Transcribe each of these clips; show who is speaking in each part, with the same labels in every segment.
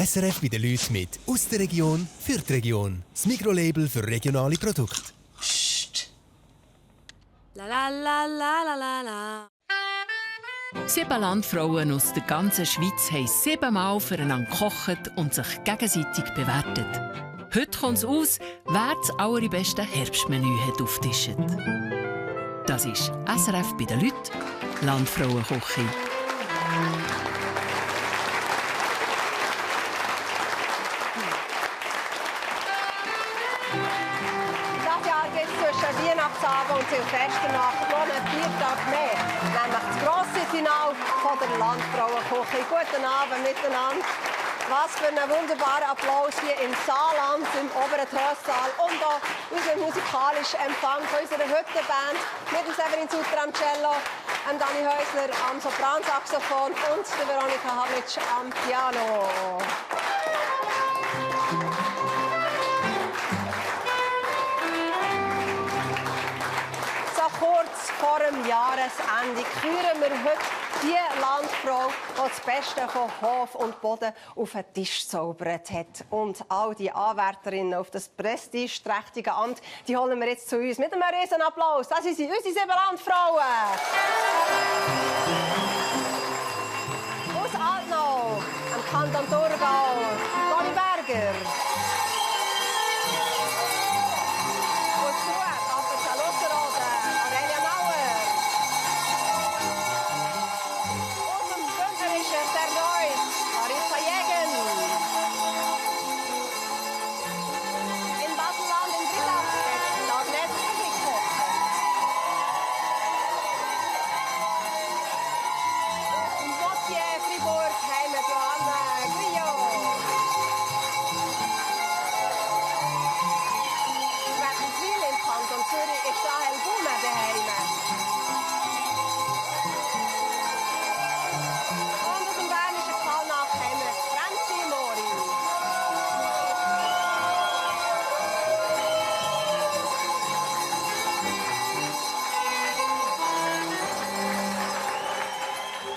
Speaker 1: SRF bei den Leuten mit «Aus der Region für die Region». Das Mikrolabel für regionale Produkte.
Speaker 2: Psst.
Speaker 3: La la la la la la la.
Speaker 4: 7 Landfrauen aus der ganzen Schweiz haben 7-mal füreinander gekocht und sich gegenseitig bewertet. Heute kommt es aus, wer das allerbeste Herbstmenü hat aufgetischt. Das ist SRF bei den Leuten, Landfrauenküche.
Speaker 5: Das Jahr gibt es zwischen Weihnachtsabend und Silvesternacht noch einen 4 Tage mehr, nämlich das grosse Finale der Landfrauenküche. Guten Abend miteinander. Was für ein wunderbarer Applaus hier im Saarland, im oberen Tröstsaal und auch unser musikalischer Empfang von unserer Hüttenband mit dem Severin Sutter am Cello, Dani Häusler am Sopransaxophon und der Veronika Havlitsch am Piano. Kurz vor dem Jahresende küren wir heute die Landfrau, die das Beste von Hof und Boden auf den Tisch gezaubert hat. Und all die Anwärterinnen auf das prestigeträchtige Amt, die holen wir jetzt zu uns mit einem riesen Applaus. Das sind unsere 7 Landfrauen. Aus Altnau, am Kanton Thurgau, Conny Berger.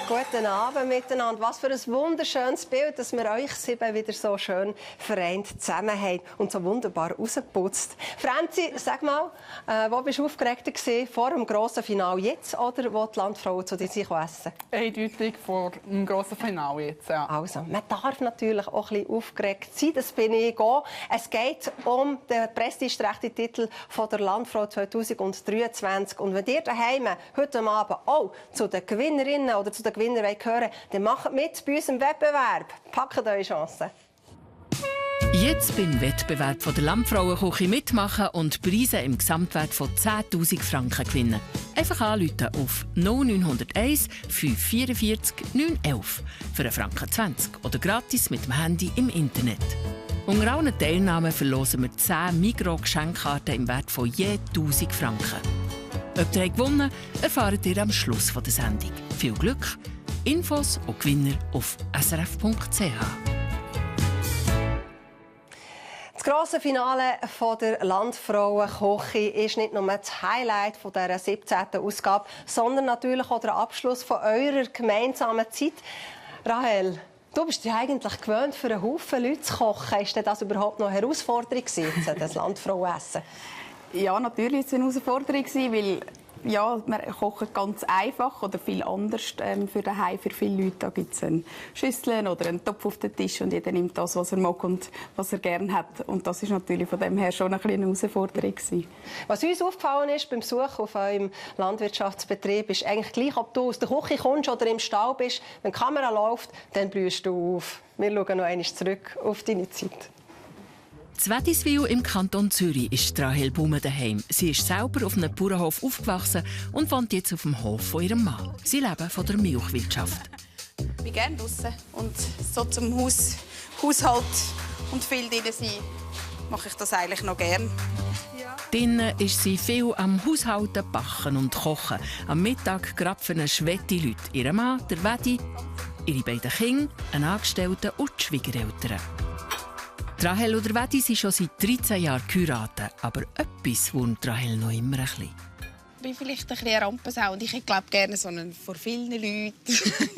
Speaker 5: Guten Abend miteinander. Was für ein wunderschönes Bild, dass wir euch 7 wieder so schön vereint zusammen haben und so wunderbar rausgeputzt. Franzi, sag mal, wo bist du aufgeregter gewesen, vor dem grossen Finale jetzt oder wo die Landfrauen zu dir essen?
Speaker 6: Eindeutig vor dem grossen Finale jetzt, ja.
Speaker 5: Also, man darf natürlich auch ein bisschen aufgeregt sein, das bin ich auch. Es geht um den prestigeträchtigen Titel von der Landfrau 2023. Und wenn ihr daheim heute Abend auch zu den Gewinnerinnen oder zu den Gewinner hören, dann macht mit bei unserem Wettbewerb. Packt eure Chancen.
Speaker 4: Jetzt beim Wettbewerb von der Landfrauenküche mitmachen und Preise im Gesamtwert von 10'000 Franken gewinnen. Einfach anrufen auf 0901 544 911 für 1,20 Franken oder gratis mit dem Handy im Internet. Unter allen Teilnahmen verlosen wir 10 Migros-Geschenkkarten im Wert von je 1'000 Franken. Ob ihr gewonnen habt, erfahrt ihr am Schluss der Sendung. Viel Glück! Infos und Gewinner auf srf.ch.
Speaker 5: Das grosse Finale der Landfrauenküche ist nicht nur das Highlight dieser 17. Ausgabe, sondern natürlich auch der Abschluss von eurer gemeinsamen Zeit. Rahel, du bist ja eigentlich gewöhnt, für einen Haufen Leute zu kochen. Ist das überhaupt noch eine Herausforderung gewesen, das Landfrauenessen?
Speaker 7: Ja, natürlich war es eine Herausforderung, weil ja, wir kochen ganz einfach oder viel anders für daheim für viele Leute. Da gibt es eine Schüssel oder einen Topf auf den Tisch und jeder nimmt das, was er mag und was er gerne hat. Und das ist natürlich von dem her schon eine Herausforderung gewesen. Was uns aufgefallen ist beim Besuch auf eurem Landwirtschaftsbetrieb, ist eigentlich gleich, ob du aus der Küche kommst oder im Stall bist. Wenn die Kamera läuft, dann blühst du auf. Wir schauen noch einmal zurück auf deine Zeit.
Speaker 4: In Wädiswil im Kanton Zürich ist Rahel Baume daheim. Sie ist selber auf einem Bauernhof aufgewachsen und wohnt jetzt auf dem Hof von ihrem Mann. Sie leben von der Milchwirtschaft.
Speaker 7: Ich bin gerne draußen und so zum Haushalt und viel drin sein, mache ich das eigentlich noch gerne.
Speaker 4: Drinnen ist sie viel am Haushalten, Backen und Kochen. Am Mittag gerade für eine Schwette Leute. Ihr Mann, der Wedi, ihre beiden Kinder, ein Angestellter und die Schwiegereltern. Rahel und Wedi sind schon seit 13 Jahren geheiratet, aber etwas wurmt Rahel noch immer ein bisschen.
Speaker 8: Ich bin vielleicht ein bisschen eine Rampensau und ich glaube gerne so einen vor vielen Leuten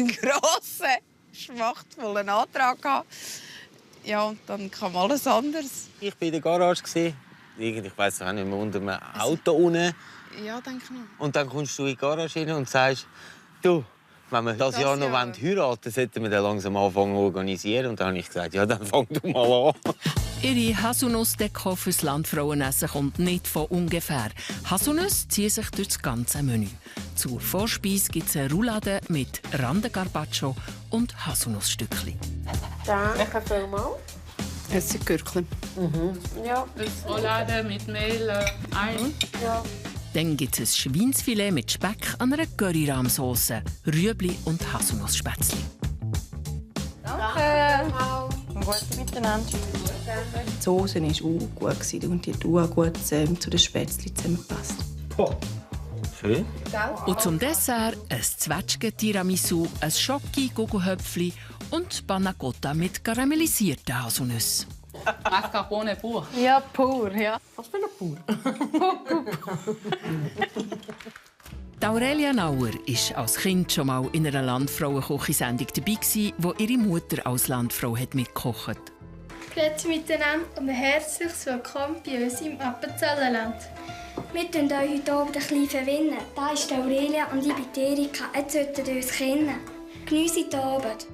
Speaker 8: grossen, schmachtvollen Antrag haben. Ja, und dann kam alles anders.
Speaker 2: Ich war in der Garage. Ich weiss auch nicht mehr, unter einem Auto unten.
Speaker 8: Ja, denke ich noch.
Speaker 2: Und dann kommst du in die Garage rein und sagst, du, wenn wir das Jahr noch heiraten wollen, sollten wir dann langsam anfangen zu organisieren. Und dann habe ich gesagt, ja, dann fang du mal an.
Speaker 4: Ihre Haselnussdeko fürs Landfrauenessen kommt nicht von ungefähr. Haselnüsse ziehen sich durch das ganze Menü. Zur Vorspeise gibt es eine Roulade mit Randencarpaccio und Haselnussstückchen.
Speaker 3: Danke vielmals.
Speaker 7: Es sind Gürkchen.
Speaker 3: Ja.
Speaker 6: Roulade mit Mehl, Ei.
Speaker 3: Ja.
Speaker 4: Dann gibt es ein Schweinsfilet mit Speck an einer Curryrahmsauce, Rüebli und Haselnussspätzli.
Speaker 3: Danke.
Speaker 9: Gut miteinander. Die Soße war auch gut und die hat auch gut zu den Spätzchen zusammengepasst.
Speaker 2: Schön.
Speaker 4: Und zum Dessert ein Zwetschgen-Tiramisu, ein Schoki-Gugelhöpfli und Panna Cotta mit karamellisierten Haselnüssen.
Speaker 6: Mascarpone pur.
Speaker 3: Ja, pur, ja.
Speaker 9: Was für ein pur?
Speaker 4: Die Aurelia Nauer war als Kind schon mal in einer Landfrauenküchensendung dabei, wo ihre Mutter als Landfrau mitgekocht hat.
Speaker 10: Grüezi miteinander und ein herzliches Willkommen bei uns im Appenzellerland. Wir tun euch heute Abend ein bisschen verwinnen. Da ist Aurelia und ich bin Erika. Jetzt solltet ihr uns kennen. Geniessen den Abend.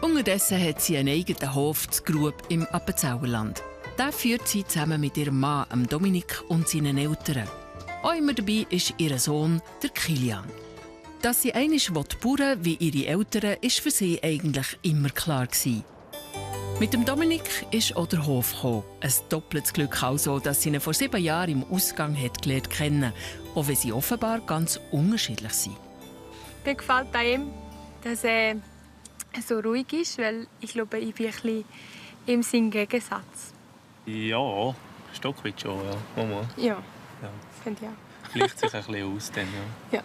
Speaker 4: Unterdessen hat sie einen eigenen Hof zu Grub im Appenzellerland. Den führt sie zusammen mit ihrem Mann Dominik und seinen Eltern. Auch immer dabei ist ihr Sohn, der Kilian. Dass sie einmal bauen wie ihre Eltern, war für sie eigentlich immer klar. Mit dem Dominik ist auch der Hof gekommen. Ein doppeltes Glück also, dass sie ihn vor 7 Jahren im Ausgang gelernt kennen, auch wenn sie offenbar ganz unterschiedlich sind.
Speaker 10: Mir gefällt ihm, dass er so ruhig ist, weil ich glaube, ich bin ein bisschen in seinem Gegensatz.
Speaker 11: Ja, ein Stück weit schon, ja. Mama.
Speaker 10: Ja, finde ich auch.
Speaker 11: Gleicht sich ein bisschen aus, dann, ja.
Speaker 10: Ja.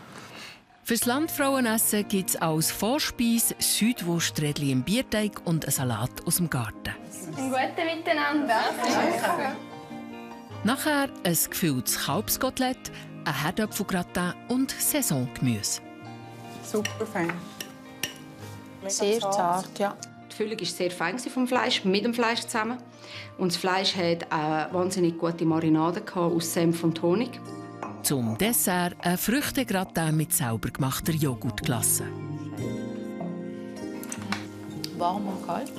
Speaker 4: Fürs Landfrauenessen gibt es als Vorspeise Südwursträdli im Bierteig und einen Salat aus dem Garten.
Speaker 10: Ein guten Miteinander.
Speaker 4: Nachher ein gefülltes Kalbskotelett, ein Herdöpfelgratin und Saisongemüse.
Speaker 6: Super fein.
Speaker 9: Sehr zart, ja.
Speaker 12: Die Füllung war sehr fein vom Fleisch, mit dem Fleisch zusammen. Und das Fleisch hatte eine wahnsinnig gute Marinade aus Senf und Honig.
Speaker 4: Zum Dessert ein Früchtegratin mit sauber gemachter Joghurtglasse.
Speaker 9: Warm und kalt.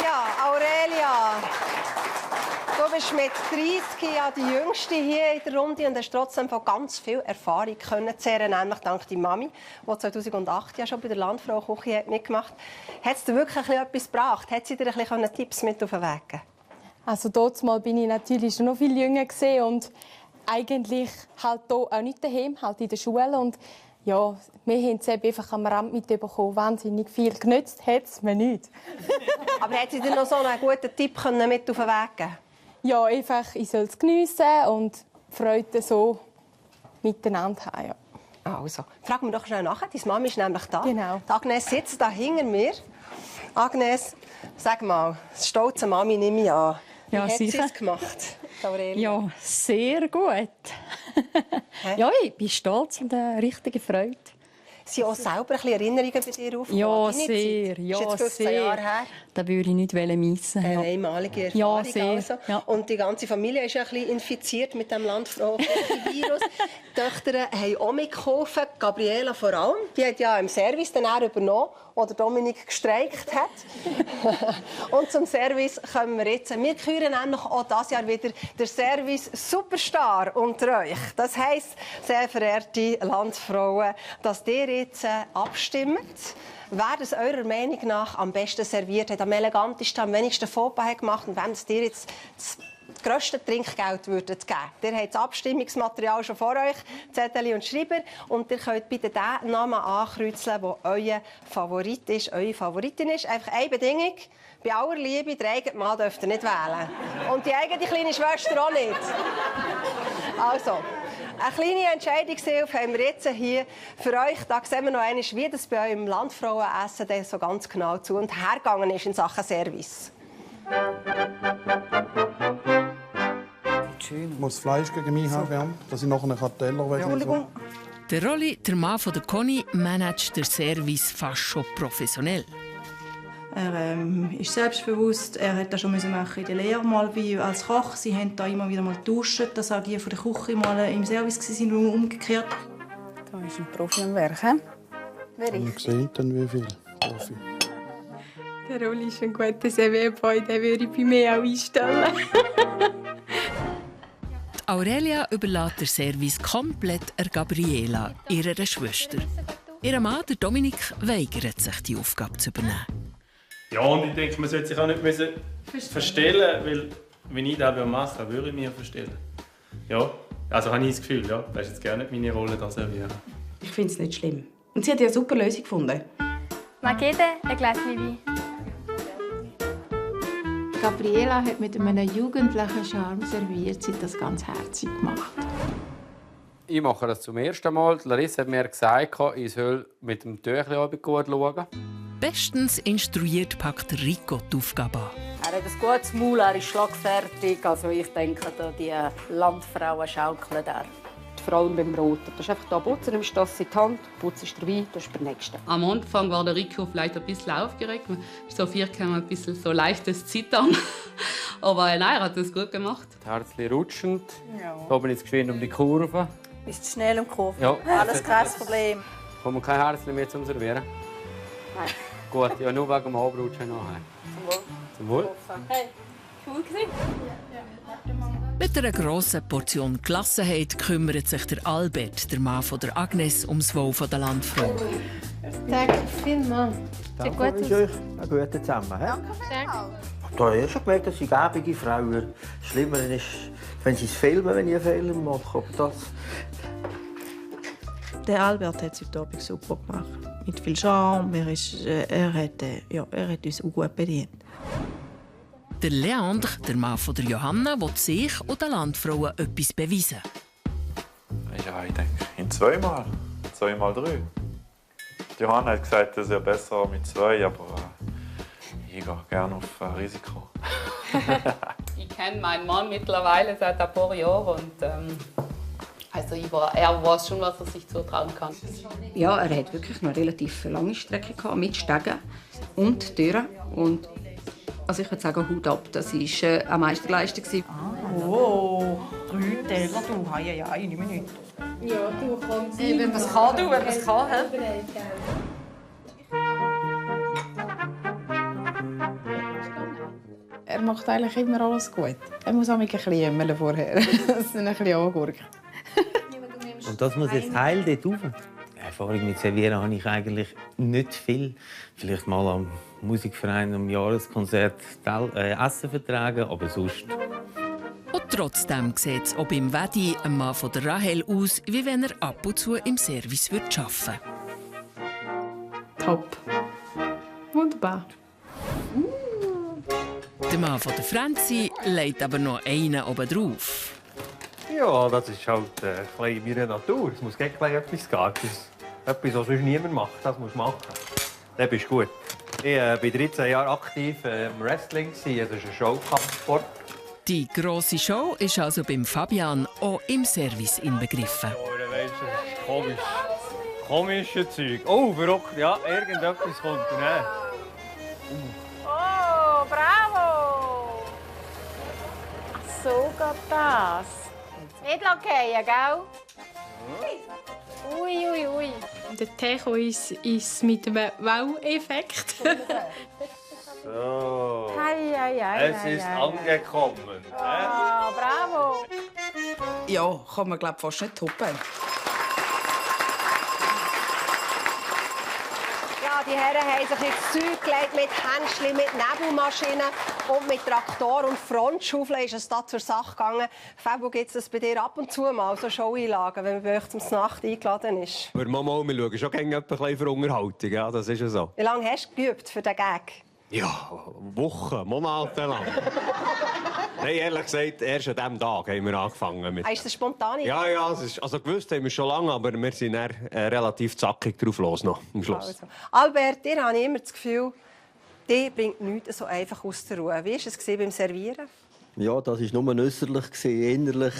Speaker 5: Ja, Aurelia, du bist mit 30 Jahren die Jüngste hier in der Runde und hast trotzdem von ganz viel Erfahrung können zehren, nämlich dank deiner Mami, die 2008 ja schon bei der Landfrauenküche mitgemacht hat. Hat es dir wirklich etwas gebracht? Hat sie dir ein bisschen Tipps mit auf den Weg gegeben?
Speaker 10: Also dort mal bin ich natürlich schon noch viel jünger gesehen und eigentlich halt hier auch nicht daheim, halt in der Schule und ja, wir haben es einfach am Rand mitbekommen, wahnsinnig viel genützt hat es mir nicht.
Speaker 5: Aber hat sie dir noch so einen guten Tipp mit auf den Weg geben?
Speaker 10: Ja, einfach, ich soll es geniessen und Freude so miteinander haben. Ja.
Speaker 5: Also, frag mir doch schnell nach. Deine Mama ist nämlich da.
Speaker 10: Genau.
Speaker 5: Die Agnes sitzt da hinter mir. Agnes, sag mal, stolze Mami nehme ich an. Wie
Speaker 9: Ja,
Speaker 5: hat sie
Speaker 9: sicher.
Speaker 5: es gemacht, Aurelia?
Speaker 9: Ja, sehr gut. Ja, ich bin stolz und eine richtige Freude.
Speaker 5: Sind auch selber ein bisschen Erinnerungen bei dir aufgekommen?
Speaker 9: Ja,
Speaker 5: Deine
Speaker 9: sehr.
Speaker 5: Zeit?
Speaker 9: Ja,
Speaker 5: ist jetzt 15
Speaker 9: sehr.
Speaker 5: Jahre her.
Speaker 9: Da würde ich nicht missen.
Speaker 5: Eine
Speaker 9: Ja.
Speaker 5: einmalige
Speaker 9: Ja,
Speaker 5: Erfahrung.
Speaker 9: sehr.
Speaker 5: Also.
Speaker 9: Ja.
Speaker 5: Und die ganze Familie ist ja ein bisschen infiziert mit dem Landfrauenküche-Virus. Die Töchter haben auch mitgeholfen. Gabriela vor allem. Die hat ja im Service dann auch übernommen, wo der Dominik gestreikt hat. Und zum Service kommen wir jetzt. Wir küren nämlich auch dieses Jahr wieder den Service Superstar unter euch. Das heisst, sehr verehrte Landfrauen, dass ihr jetzt abstimmt, wer das eurer Meinung nach am besten serviert hat, am elegantesten, am wenigsten Fauxpas gemacht und wem ihr jetzt das grösste Trinkgeld würdet geben. Ihr habt das Abstimmungsmaterial schon vor euch, Zettel und Schreiber, und ihr könnt bitte den Namen ankreuzeln, der euer Favorit ist, eure Favoritin ist. Einfach eine Bedingung: bei aller Liebe, den eigenen Mann dürft ihr nicht wählen. Und die eigene kleine Schwester auch nicht. Also, eine kleine Entscheidungshilfe haben wir jetzt hier für euch. Da sehen wir noch einmal, wie das bei eurem Landfrauenessen so ganz genau zu und hergegangen ist in Sachen Service.
Speaker 13: Ich muss das Fleisch gegen mich haben, dass ich nachher einen Teller wegnehmen.
Speaker 4: Der Rolli, der Mann von der Conny, managt den Service fast schon professionell.
Speaker 9: Er ist selbstbewusst, er hat das schon machen in der Lehre mal wie als Koch. Sie haben da immer wieder mal getauscht, dass auch die von der Küche mal im Service waren und umgekehrt.
Speaker 6: Da ist ein Profi am Werk.
Speaker 5: Wer
Speaker 13: Man sieht dann, wie viel Profi.
Speaker 10: Der Rolli ist ein guter CV-Boy, den würde ich bei mir auch einstellen.
Speaker 4: Aurelia überlässt den Service komplett Gabriela, ihrer Schwester. Ihr Mann, der Dominik, weigert sich, die Aufgabe zu übernehmen.
Speaker 11: Ja, und ich denke, man sollte sich auch nicht verstellen, weil wenn ich das mache, würde ich mich verstellen. Ja, also habe ich das Gefühl, ja, das ist jetzt gerne nicht meine Rolle, das servieren.
Speaker 9: Ich finde es nicht schlimm. Und sie hat ja eine super Lösung gefunden.
Speaker 10: Mag jeder ein Gläschen Wein?
Speaker 14: Gabriela hat mit einem jugendlichen Charme serviert, sie hat das ganz herzig gemacht.
Speaker 15: Ich mache das zum ersten Mal. Larissa hat mir gesagt, ich soll mit dem Tüchlein gut schauen.
Speaker 4: Bestens instruiert packt Rico die Aufgabe an.
Speaker 16: Er hat ein gutes Maul, er ist schlagfertig. Also ich denke, die Landfrauen schaukeln er. Vor allem beim Brot. Das ist einfach da putzen, nimmst das in die Hand, putzt den Wein, das ist beim nächsten.
Speaker 6: Am Anfang war der Rico vielleicht ein bisschen aufgeregt. Sophie kam ein bisschen so leichtes Zittern. Aber nein, er hat das gut gemacht.
Speaker 15: Das Herzchen rutschend. Ja. Da bin ich geschwind um die Kurve.
Speaker 16: Bist du schnell um die Kurve?
Speaker 15: Ja.
Speaker 16: Alles kein Problem.
Speaker 15: Kommt man kein Herzchen mehr zum Servieren?
Speaker 16: Nein.
Speaker 15: Gut, ja, nur wegen dem Abrutschen nachher.
Speaker 16: Zum Wohl.
Speaker 15: Zum Wohl.
Speaker 16: Hey, cool gewesen?
Speaker 4: Mit einer grossen Portion Gelassenheit kümmert sich der Albert, der Mann von der Agnes, ums Wohl der Landfrau.
Speaker 10: Danke vielmals.
Speaker 17: Danke, ich wünsche euch einen guten zusammen. Ich habe schon gemerkt, dass sie gäbige Frauen. Das Schlimme ist, wenn sie es filmen, wenn ich einen Fehler mache. Aber das...
Speaker 9: Der Albert hat es heute Abend super gemacht. Mit viel Charme. Er hat uns auch gut bedient.
Speaker 4: Der Leandre, der Mann von der Johanna, will sich und den Landfrauen etwas beweisen.
Speaker 18: Ja, ich denke, in 2 Mal. 2 mal 3. Die Johanna hat gesagt, das ist ja besser mit 2, aber ich gehe gerne auf Risiko.
Speaker 6: Ich kenne meinen Mann mittlerweile seit ein paar Jahren und also er weiß schon, was er sich zutrauen kann.
Speaker 12: Ja, er hat wirklich eine relativ lange Strecke gehabt, mit Stegen und Türen. Und also ich würde sagen, Hut ab, das war am meisten geleistet.
Speaker 9: Oh, 3 Teller, du hast ja nicht mehr nichts.
Speaker 10: Ja, du kommst.
Speaker 16: Wenn man es kann, wenn man es kann.
Speaker 6: Er macht eigentlich immer alles gut. Er muss auch ein bisschen jämmerle vorher. Das sind ein bisschen Angurken.
Speaker 2: Und das muss jetzt heil dort rauf. Erfahrung mit Servieren habe ich eigentlich nicht viel. Vielleicht mal am Musikverein, am Jahreskonzert Essen vertragen, aber sonst.
Speaker 4: Und trotzdem sieht es auch beim Wedi, einem Mann von der Rahel, aus, wie wenn er ab und zu im Service arbeiten würde.
Speaker 6: Top. Wunderbar.
Speaker 4: Der Mann von der Franzi legt aber noch einen oben drauf.
Speaker 19: Ja, das ist halt in meiner Natur. Es muss gleich etwas gehen. Etwas, was sonst niemand macht, das musst du machen. Dann bist du gut. Ich war 13 Jahre aktiv im Wrestling. Das ist ein Showkampfsport.
Speaker 4: Die grosse Show ist also beim Fabian auch im Service inbegriffen.
Speaker 19: Ja, weißt du, das ist komisch. Komische Zeug. Oh, verrückt. Ja, irgendetwas kommt rein.
Speaker 16: Oh, bravo! Ach, so geht das. Nicht lackieren, gell? Ui, ui, ui.
Speaker 10: Der Techo ist mit einem Wow-Effekt.
Speaker 19: So.
Speaker 16: Es
Speaker 19: ist angekommen.
Speaker 16: Ah, bravo!
Speaker 9: Ja, kann man glaub, fast nicht toppen.
Speaker 5: Ja, die Herren haben sich ins Zeug gelegt mit Händchen, mit Nebelmaschinen und mit Traktor und Frontschaufeln ist es da zur Sache gegangen. Fabio, gibt es das bei dir ab und zu mal, so Show-Einlagen, wenn man bei euch zum Nacht eingeladen ist?
Speaker 20: Wir schauen schon gerne ein bisschen für Unterhaltung, ja, das ist ja so.
Speaker 5: Wie lange hast du geübt für den Gag?
Speaker 20: Ja, Wochen, Monate lang. Nein, ehrlich gesagt, erst an diesem Tag haben wir angefangen. Mit...
Speaker 5: Ist das spontan?
Speaker 20: Ja, es ist, also gewusst haben wir schon lange, aber wir sind dann, relativ zackig drauf los noch am Schluss.
Speaker 5: Also. Albert, dir habe ich immer das Gefühl, dir bringt nichts so einfach aus der Ruhe. Wie war es beim Servieren?
Speaker 17: Ja, das war nur äußerlich. Innerlich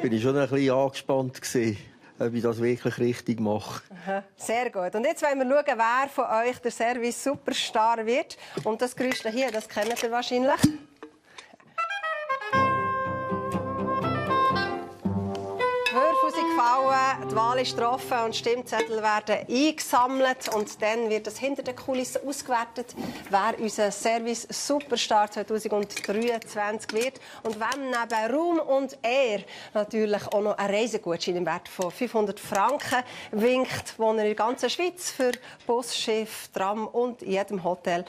Speaker 17: bin ich schon ein bisschen angespannt, ob ich das wirklich richtig mache.
Speaker 5: Aha, sehr gut. Und jetzt wollen wir schauen, wer von euch der Service-Superstar wird. Und das Geräusch hier, das kennt ihr wahrscheinlich. Die Würfel sind gefallen, die Wahl ist getroffen und Stimmzettel werden eingesammelt. Und dann wird es hinter den Kulissen ausgewertet, wer unser Service-Superstar 2023 wird. Und wenn neben Ruhm und Ehre natürlich auch noch ein Reisegutschein im Wert von 500 Franken winkt, den er in der ganzen Schweiz für Bus, Schiff, Tram und in jedem Hotel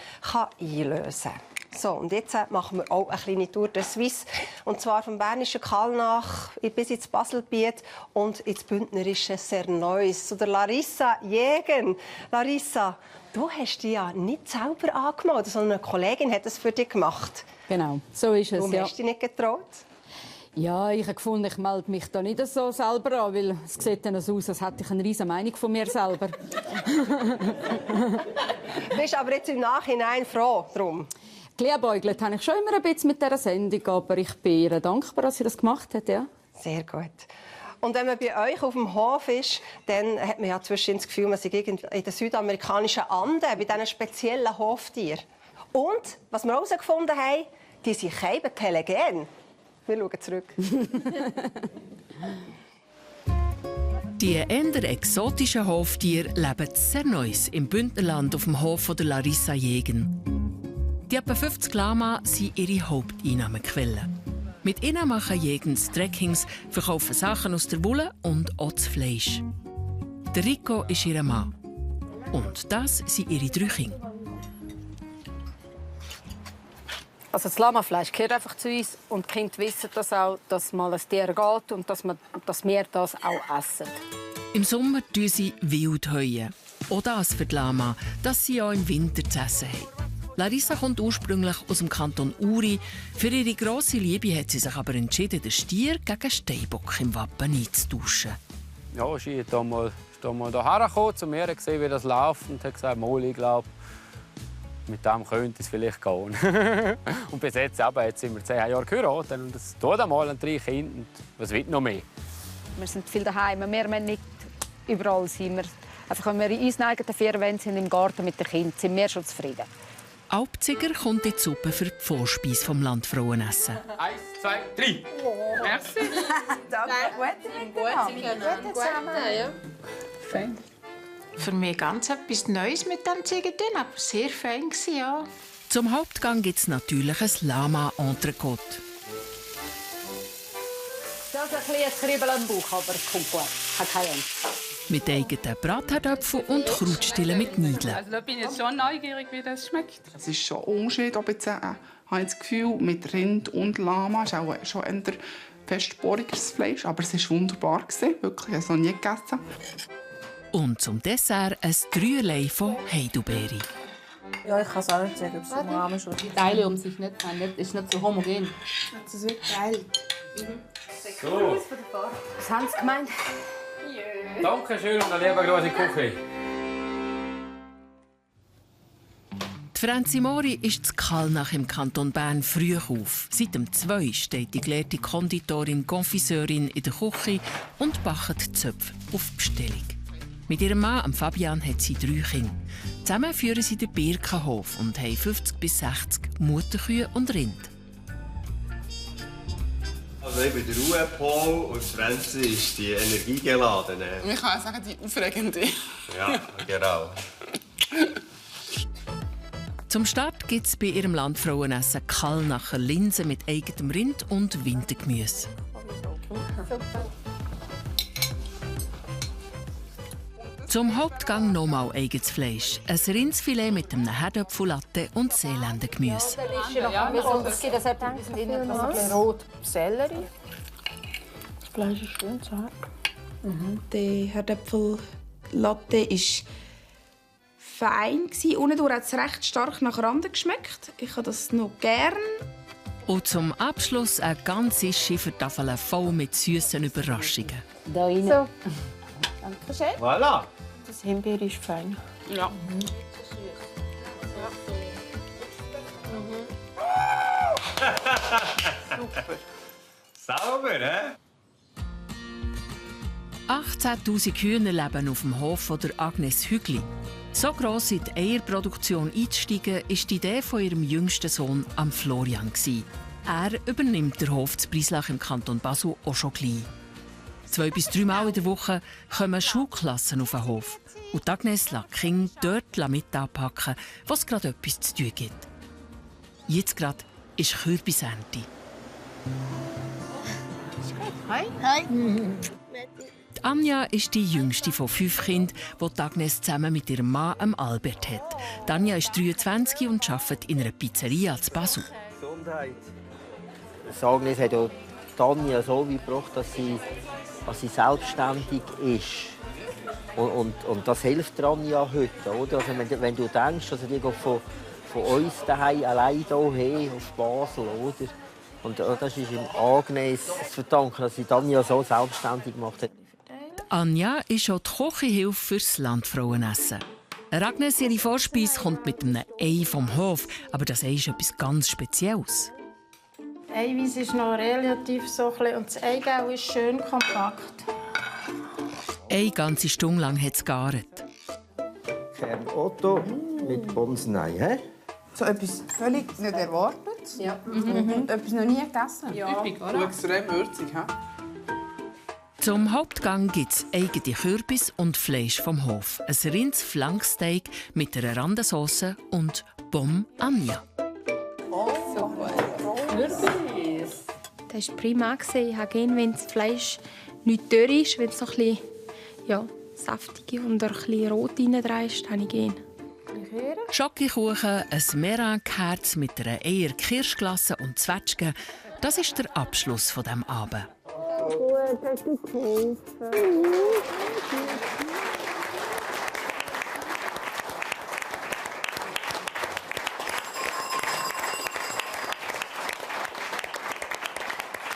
Speaker 5: einlösen kann. So, und jetzt machen wir auch eine kleine Tour de Suisse. Und zwar vom bernischen Kallnach bis ins Baselbiet und ins bündnerische Serneus zu der Larissa Jägen. Larissa, du hast dich ja nicht selber angemeldet, sondern eine Kollegin hat es für dich gemacht.
Speaker 16: Genau, so ist es.
Speaker 5: Warum hast du dich nicht getraut?
Speaker 16: Ja, ich habe gefunden, ich melde mich da nicht so selber an, weil es sieht dann so aus, als hätte ich eine riesige Meinung von mir selber.
Speaker 5: Du bist aber jetzt im Nachhinein froh darum.
Speaker 16: Geliebäugelt habe ich schon immer ein bisschen mit dieser Sendung, aber ich bin ihr dankbar, dass sie das gemacht hat. Ja.
Speaker 5: Sehr gut. Und wenn man bei euch auf dem Hof ist, dann hat man ja zwischendurch das Gefühl, man sei in den südamerikanischen Anden, bei diesen speziellen Hoftieren. Und, was wir herausgefunden haben, die sind eben telegen. Wir schauen zurück.
Speaker 4: Die eher exotischen Hoftiere leben in Serneus im Bündnerland auf dem Hof der Larissa Jägen. Die etwa 50 Lama sind ihre Haupteinnahmequelle. Mit ihnen machen Jägens Trekkings, verkaufen Sachen aus der Wolle und auch das Fleisch. Der Rico ist ihr Mann. Und das sind ihre 3 Kinder.
Speaker 16: Also das Lamafleisch gehört einfach zu uns und die Kinder wissen das auch, dass mal ein Tier geht und dass wir das auch essen.
Speaker 4: Im Sommer tun sie wild heuen. Auch das für die Lama, dass sie auch im Winter zu essen haben. Larissa kommt ursprünglich aus dem Kanton Uri. Für ihre grosse Liebe hat sie sich aber entschieden, den Stier gegen Steinbock im Wappen einzutauschen.
Speaker 15: Ja, sie ist mal hierher gekommen, zu mir gesehen, wie das läuft und hat gesagt, Moli, ich glaube, mit dem könnte es vielleicht gehen. Und bis jetzt sind wir 10 Jahre geheiratet und es tut einmal an 3 Kinder und was wird noch mehr?
Speaker 12: Wir sind viel daheim, wir müssen nicht überall sein. Einfach, wenn wir in unseren eigenen 4 Wänden sind, im Garten mit den Kindern, sind wir schon zufrieden.
Speaker 4: Alpziger kommt in die Suppe für die Vorspeise vom Landfrauenessen.
Speaker 15: 1, 2, 3. Merci.
Speaker 14: Danke. Gut ja. Fein. Für mich ganz etwas Neues mit dem Ziegentin, aber sehr fein gewesen, ja.
Speaker 4: Zum Hauptgang gibt es natürlich ein Lama-Entrecote.
Speaker 16: Das ist ein Kribbeln im Bauch, aber es kommt gut. Hat keine Angst.
Speaker 4: Mit eigenen Bratherdöpfen und Krautstillen mit Niedeln.
Speaker 6: Also da bin ich jetzt schon neugierig, wie das schmeckt.
Speaker 21: Es ist schon ein Unterschied, ob jetzt, habe ich das Gefühl, mit Rind und Lama ist auch schon ein festsporiges Fleisch, aber es war wunderbar gewesen, wirklich, ich habe es noch nie gegessen.
Speaker 4: Und zum Dessert ein Dreierlei von Heidelbeere.
Speaker 22: Ja, ich kann es auch nicht sagen, ob es im Rahmen schon
Speaker 6: Die Teile um sich nicht, ist nicht so homogen.
Speaker 22: Das ist geil.
Speaker 15: So.
Speaker 12: Was haben Sie gemeint?
Speaker 15: Danke schön und eine liebe große Küche.
Speaker 4: Die Franzi Mori ist zu Kallnach im Kanton Bern früh auf. Seit dem 2 steht die gelehrte Konditorin, Konfiseurin in der Küche und backt Zöpfe auf Bestellung. Mit ihrem Mann, Fabian, hat sie 3 Kinder. Zusammen führen sie den Birkenhof und haben 50 bis 60 Mutterkühe und Rind.
Speaker 23: Also ich bin der Ruhepol und Franzi ist die energiegeladene.
Speaker 21: Ich kann auch sagen, die aufregende.
Speaker 23: Ja, genau.
Speaker 4: Zum Start gibt es bei ihrem Landfrauenessen Kallnacher Linsen mit eigenem Rind und Wintergemüse. Zum Hauptgang nochmal eigenes Fleisch. Ein Rindsfilet mit einem Herdöpfellatte und Seelendengemüse.
Speaker 12: Es gibt ein bisschen rot Sellerie.
Speaker 22: Das Fleisch ist schön zart. Der Herdöpfellatte war fein. Unten hat es recht stark nach Rande geschmeckt. Ich habe das noch gern.
Speaker 4: Und zum Abschluss eine ganze Schiffertafel voll mit süßen Überraschungen.
Speaker 12: Da rein.
Speaker 22: So. Danke schön.
Speaker 23: Voilà.
Speaker 22: Das Himbeer ist fein.
Speaker 21: Ja.
Speaker 22: Mhm.
Speaker 21: Super.
Speaker 20: Sauber, hä?
Speaker 4: 18'000 Hühner leben auf dem Hof von der Agnes Hügli. So gross in die Eierproduktion einzusteigen, war die Idee von ihrem jüngsten Sohn, Florian. Er übernimmt den Hof zu Breislach im Kanton Basel auch schon gleich. 2 bis 3 Mal in der Woche kommen Schulklassen auf den Hof. Und Agnes lässt die Kinder dort mit anpacken, was gerade etwas zu tun gibt. Jetzt gerade ist Kürbisernte.
Speaker 14: Hi. Hi.
Speaker 4: Anja ist die jüngste von 5 Kindern, die Agnes zusammen mit ihrem Mann Albert hat. Anja ist 23 und arbeitet in einer Pizzeria in Basel.
Speaker 17: Gesundheit. Agnes hat ja Anja so weit gebracht, dass sie selbstständig ist. Und das hilft Anja heute. Oder? Also wenn du denkst, also die geht von uns daheim allein hierher auf Basel. Oder? Und das ist ihm Agnes zu verdanken, dass sie Anja so selbstständig gemacht hat.
Speaker 4: Anja ist auch die Kochhilfe fürs Landfrauenessen. Agnes, ihre Vorspeise kommt mit einem Ei vom Hof, aber das Ei ist etwas ganz Spezielles.
Speaker 14: Eiweiß ist noch relativ so klein und das Eigelb ist schön kompakt.
Speaker 4: Eine ganze Stunde lang hat es gegart.
Speaker 17: Kern Otto mit Bonsenei, hä?
Speaker 21: So etwas völlig nicht erwartet.
Speaker 14: Ja.
Speaker 21: Und etwas noch nie gegessen.
Speaker 14: Ja.
Speaker 21: Extrem würzig, hä?
Speaker 4: Zum Hauptgang gibt es eigene Kürbis und Fleisch vom Hof. Ein Rindsflanksteak mit einer Randensauce und Pomme Anja.
Speaker 21: Oh,
Speaker 10: Kürbis! Das war prima. Ich habe gerne, wenn das Fleisch nicht dürr ist, wenn es so ein bisschen saftig und ein bisschen rot rein ist, habe ich gerne.
Speaker 4: Schokokuchen, ein Meringue-Herz mit einer Eier Kirschglasse und Zwetschgen. Das ist der Abschluss von diesem Abend.
Speaker 5: Gut, hast du geholfen.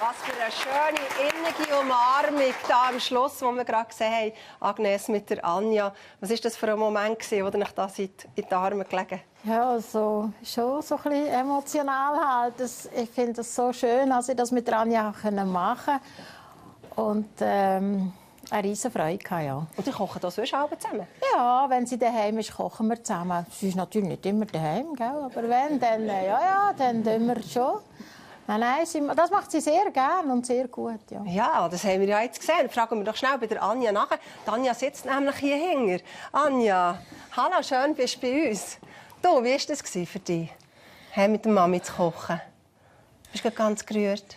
Speaker 5: Was für eine schöne, innige Umarmung da am Schluss, wo wir gerade gesehen haben, Agnes mit der Anja. Was war das für ein Moment, wo ihr euch das in die Arme gelegen?
Speaker 14: Ja, also, schon so ein bisschen emotional halt. Ich finde es so schön, dass ich das mit Anja machen konnte. Und eine riesige Freude hatte, ja.
Speaker 5: Und Sie kochen das sonst auch zusammen?
Speaker 14: Ja, wenn sie daheim ist, kochen wir zusammen. Sie ist natürlich nicht immer daheim, gell? Aber wenn, dann, dann tun wir schon. Nein, das macht sie sehr gerne und sehr gut. Ja.
Speaker 5: Ja, das haben wir ja jetzt gesehen. Fragen wir doch schnell bei der Anja nach. Die Anja sitzt nämlich hier hinten. Anja, hallo, schön bist du bei uns. Du, wie war das für dich, mit der Mami zu kochen? Bist du ganz gerührt?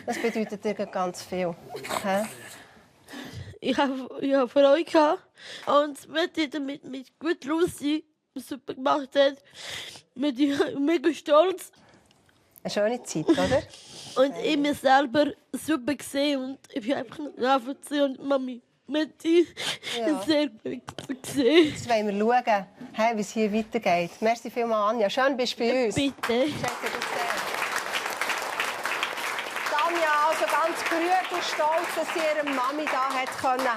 Speaker 5: Das bedeutet dir ganz viel.
Speaker 1: Ich habe Freude und wenn die damit mit gut Lucy super gemacht hat, bin ich mega stolz.
Speaker 5: Eine schöne Zeit, oder?
Speaker 1: Und ich mir selber super gesehen und ich bin einfach nachvollziehen und Mami mit dir sehr glücklich gesehen.
Speaker 5: Jetzt wollen wir schauen, wie es hier weitergeht. Merci vielmals, Anja. Schön, bist du bei uns.
Speaker 1: Bitte.
Speaker 5: Anja, also ganz gerührt und stolz, dass sie ihrer Mami da helfen konnte.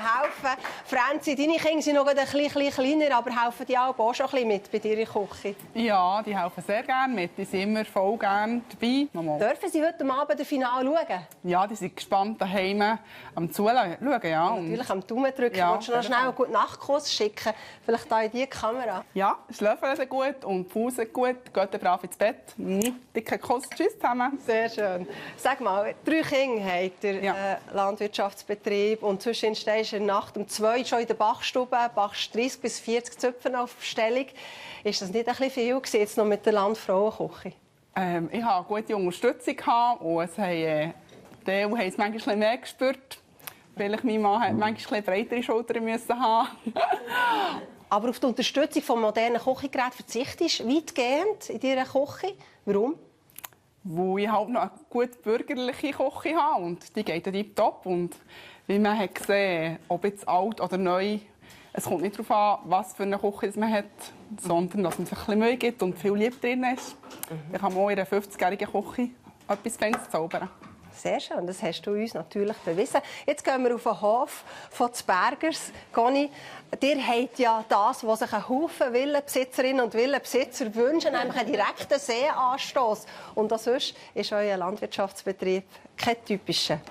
Speaker 5: Franzi, deine Kinder sind noch ein bisschen kleiner, aber helfen die auch schon ein bisschen mit bei dir in der Küche?
Speaker 21: Ja, die helfen sehr gerne mit. Die sind immer voll gerne dabei. Mama.
Speaker 5: Dürfen Sie heute Abend das Finale schauen?
Speaker 21: Ja, die sind gespannt daheim am Zuschauen. Ja.
Speaker 5: Natürlich am Daumen drücken.
Speaker 21: Ja,
Speaker 5: willst du noch schnell einen guten Nachtkuss schicken? Vielleicht hier in diese Kamera.
Speaker 21: Ja, schlafen sie gut und pausen gut. Geht brav ins Bett. Dicken Kuss. Tschüss zusammen.
Speaker 5: Sehr schön. Sag mal, 3 Kinder hat der Landwirtschaftsbetrieb und zwischen stehst du Nacht um 2 schon in der Backstube, backst 30 bis 40 Zöpfe auf Bestellung. Ist das nicht ein bisschen viel gewesen, jetzt noch mit der Landfrauenküche?
Speaker 21: Ich hatte gute Unterstützung und es haben es manchmal mehr gespürt. Vielleicht mein Mann hat manchmal breitere Schultern müssen haben.
Speaker 5: Aber auf die Unterstützung von modernen Küchengeräten verzichtest du weitgehend in deiner Küche. Warum?
Speaker 21: Weil ich halt noch eine gut bürgerliche Küche habe und die geht tiptop. Und wie man hat gesehen, ob jetzt alt oder neu, es kommt nicht darauf an, was für eine Küche man hat, sondern dass man sich ein bisschen Mühe gibt und viel Liebe drin ist. Dann kann man auch in einer 50-jährigen Küche etwas Feines zaubern.
Speaker 5: Sehr schön, das hast du uns natürlich bewiesen. Jetzt gehen wir auf den Hof von Zbergers. Conny, ihr habt ja das, was sich ein Haufen Villenbesitzerinnen und Villenbesitzer wünschen, nämlich einen direkten Seeanstoss. Und auch sonst ist euer Landwirtschaftsbetrieb kein typischer.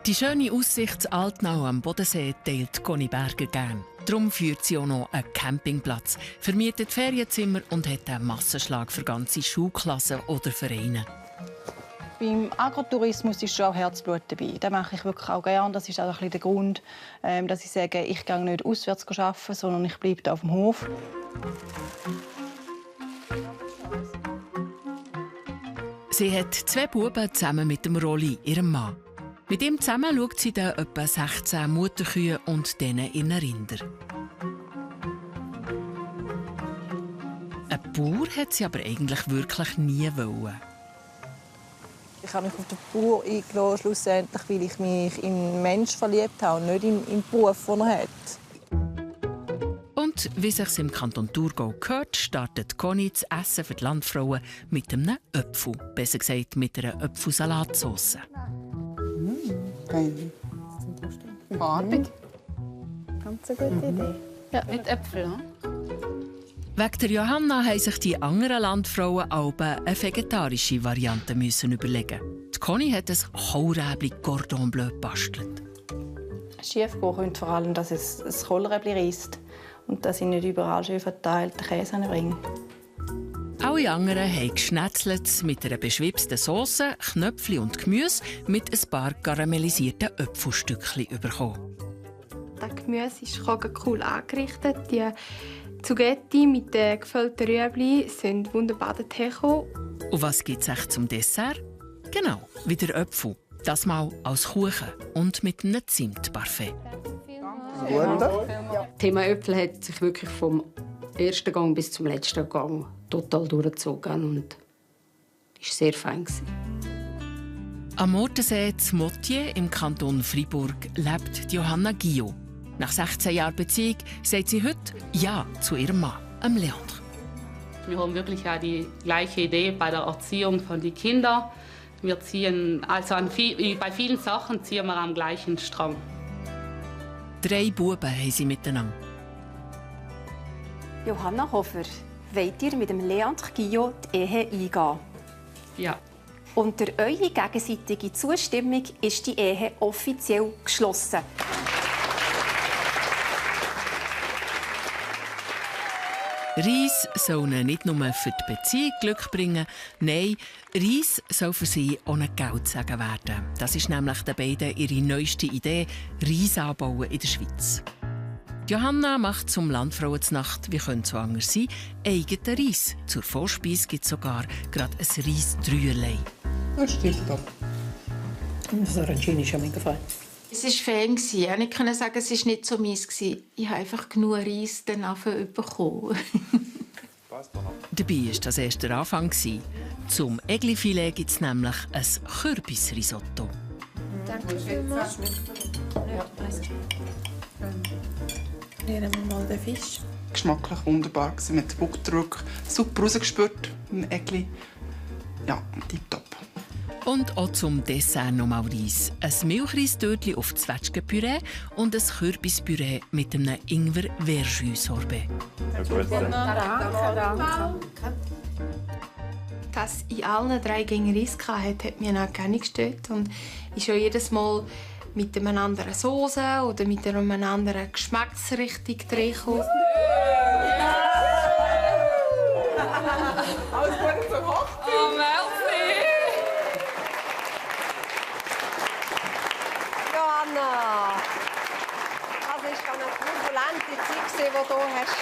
Speaker 4: Die schöne Aussicht zu Altnau am Bodensee teilt Conny Berger gern. Darum führt sie auch noch einen Campingplatz, vermietet Ferienzimmer und hat einen Massenschlag für ganze Schulklassen oder Vereine.
Speaker 9: Beim Agrotourismus ist schon auch Herzblut dabei. Das mache ich wirklich auch gerne. Das ist auch ein bisschen der Grund, dass ich sage, ich gehe nicht auswärts arbeiten, sondern ich bleibe hier auf dem Hof.
Speaker 4: Sie hat 2 Buben zusammen mit dem Rolli, ihrem Mann. Mit ihm zusammen schaut sie dann etwa 16 Mutterkühe und denen ihren Rinder. Ein Bauer hat sie aber eigentlich wirklich nie wollen.
Speaker 3: Ich habe mich auf den Bauer eingelassen, schlussendlich, weil ich mich in einen Menschen verliebt habe und nicht im Beruf, den er hat.
Speaker 4: Und wie es sich im Kanton Thurgau gehört, startet Conny das Essen für die Landfrauen mit einem Apfel. Besser gesagt mit einer Apfelsalatsauce.
Speaker 21: Farbig.
Speaker 14: Ganz eine gute Idee.
Speaker 6: Ja, mit Äpfeln. Ne?
Speaker 4: Wegen der Johanna haben sich die anderen Landfrauen eine vegetarische Variante überlegen. Die Conny hat ein Kohlräbli Cordon Bleu gebastelt.
Speaker 9: Schiefgehen könnte vor allem, dass es ein Kohlräbli reisst und dass ich nicht überall schön verteilt Käse bringe.
Speaker 4: Alle anderen haben geschnetzelt mit einer beschwipsten Sauce, Knöpfchen und Gemüse mit ein paar karamellisierten Äpfelstückchen bekommen.
Speaker 10: Das Gemüse ist cool angerichtet. Die Zugetti mit den gefüllten Rüebli sind wunderbar dahergekommen.
Speaker 4: Und was gibt es zum Dessert? Genau, wieder Äpfel. Das mal als Kuchen und mit einem Zimtparfait.
Speaker 12: Das Thema Äpfel hat sich wirklich vom ersten Gang bis zum letzten Gang total durchgezogen und war sehr fein.
Speaker 4: Am Mortensee zu Motier im Kanton Fribourg lebt Johanna Guillot. Nach 16 Jahren Beziehung sagt sie heute Ja zu ihrem Mann, Leandre.
Speaker 6: Wir haben wirklich auch die gleiche Idee bei der Erziehung von den Kindern. Wir ziehen, also bei vielen Sachen ziehen wir am gleichen Strang.
Speaker 4: 3 Buben haben sie miteinander.
Speaker 7: Johanna Hofer, wollt ihr mit dem Leandre Guillot die Ehe eingehen?
Speaker 6: Ja.
Speaker 7: Unter eure gegenseitige Zustimmung ist die Ehe offiziell geschlossen.
Speaker 4: Reis soll ihnen nicht nur für die Beziehung Glück bringen, nein, Reis soll für sie auch ein Geldsegen werden. Das ist nämlich den beiden ihre neueste Idee, Reis anbauen in der Schweiz. Johanna macht zum Landfrauenznacht, wie könnte es so anders sein, eigenen Reis. Zur Vorspeise gibt es sogar gerade ein Reisdrüerlein.
Speaker 8: Das stimmt. Das Arancini ist ja mega fein.
Speaker 14: Es war Fan. Ich konnte nicht sagen, es war nicht so meins. Ich habe einfach genug Reis bekommen.
Speaker 4: Dabei war das erst der Anfang. Zum Eglifilet gibt es nämlich ein Kürbisrisotto.
Speaker 14: Danke vielmals. Nehmen wir mal den Fisch.
Speaker 21: Geschmacklich wunderbar. Mit Buchtdruck super rausgespürt im Egli. Ja, tipptopp.
Speaker 4: Und auch zum Dessert nochmal Reis. Ein Milchreistörtchen auf Zwetschgenpüree und ein Kürbispüree mit einem Ingwer-Verjus-Sorbet.
Speaker 14: Danke. Dass in allen 3 Gängen Reis hatte, hat mich auch gar nicht gestört. Und ich schon jedes Mal mit einer anderen Soße oder mit einer anderen Geschmacksrichtung reingekommen.
Speaker 21: Alles Gute zur Hochzeit!
Speaker 6: Oh, merci!
Speaker 5: Johanna, das war eine turbulente Zeit, die du hast.